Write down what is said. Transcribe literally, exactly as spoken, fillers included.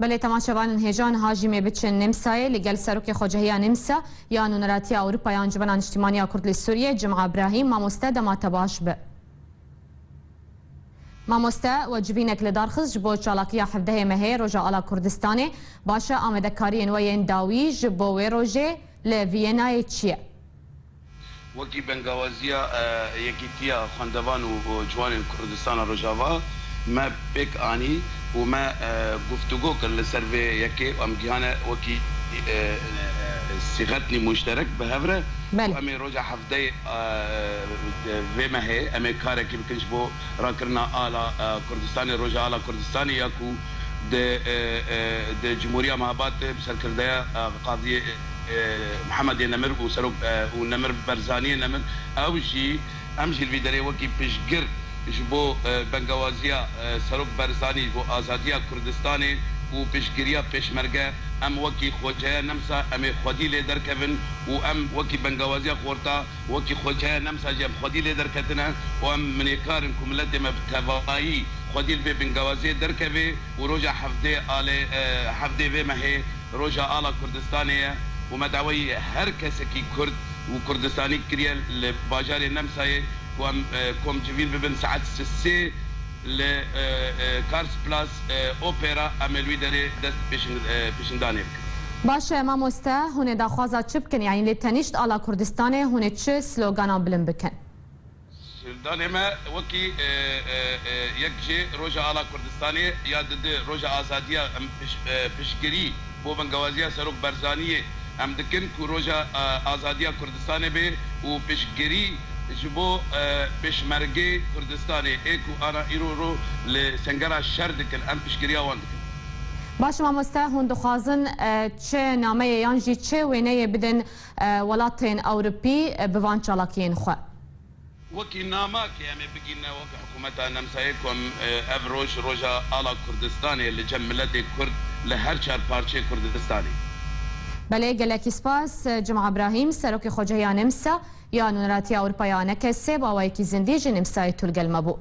Belê, temaşevanên hêja, niha jî mê biçin Nimsayê, li gel Serokê Xwecehiya Nimsa ya Nûneratiya Ewropa ya Encûmena Niştimanî ya Kurd li Sûriyê, Cima Brahîm. Mamoste, dema te baş be. Mamoste, we civînek li dar xist ji bo çalakiya hevdehê mehê Roja Ala Kurdistanê. Baş e, amadekariyên we yên dawî ji bo wê rojê li Vîyenayê çi ye? Wekî bengawaziya, e, Yekîtiya Xwendevan û, û Ciwanên Kurdistana Rojava me pêk anî û me, e, guftûgo kir li ser vê yekê û em gihane wekî, e, e, sîxetnî muşterek bi hev re. Belê. Û em ê roja hevdeyê, e, vê mehê em ê karekî bikin ji bo rakirina ala, e, Kurdistanê, roja ala Kurdistanê ya ku di, e, e, di Cumhuriya Mehabad de bi serkirdeya, e, Qadiyê, e, Mihemedê Nemir û Serok, e, û Nemir Berzaniyê Nemir, ew jî, em jî li vî derê wekî piştgir ji bo, e, bengawaziya, e, Serok Berzanî ji bo azadiya Kurdistanê û piştgiriya Pêşmerge, em wekî Xweceya Nemsa em ê xwedî lê derkevin û em wekî bengawaziya xorta, wekî Xweceya Nemsa jî em xwedî lê derketine û em minêkar in ku miletê me bi tevayî xwedî li vê bingawaziyê derkeve û roja hevdê alê, e, hevdê vê mehê roja ala Kurdistanê ye û me daweyî her kesekî Kurd û Kurdistanî kiriye li bajarê Nemsayê ku em, e, komcivîn bibin saet sisê li, e, e, Kars Plus, e, Opera em ê li wî derê dest pêşin-, e, pêşindanê bikin. Baş e mamoste, hûn ê daxwaza çi bikin? Yanî li tenişt ala Kurdistanê hûn ê çi sloganan bilind bikin? Sloganê me wekî, e, e, e, yek jê roja ala Kurdistanê ya didi roja azadiya em piş-, e, piştgirî bo bengawaziya Serok Berzaniyê em dikin ku roja, e, azadiya Kurdistanê bê û piştgirî ji bo, e, pêşmergê Kurdistanê ê ku ana îro ro li sengera şer dikin, em piştgiriya wan dikin. Baş mamoste, hûn dixwazin, e, çi nameyê yan jî çi wêneyê bidin, e, welatên Ewropî, e, bi van çalakiyên xwe? Wekî namakê em ê bigîne wek hikûmeta Nemsayê ku em, e, ev roj, roja ala Kurdistanê li cem miletê Kurd li her çar parçeyê Kurdistanê. Belê, gelekî spas, Cima Brahîm, Serokê Xwecehiya Nemsa ya Nûneratiya Ewropa ya Anekesê, bi awayekî zindî ji Nemsayê tu li gel me bû.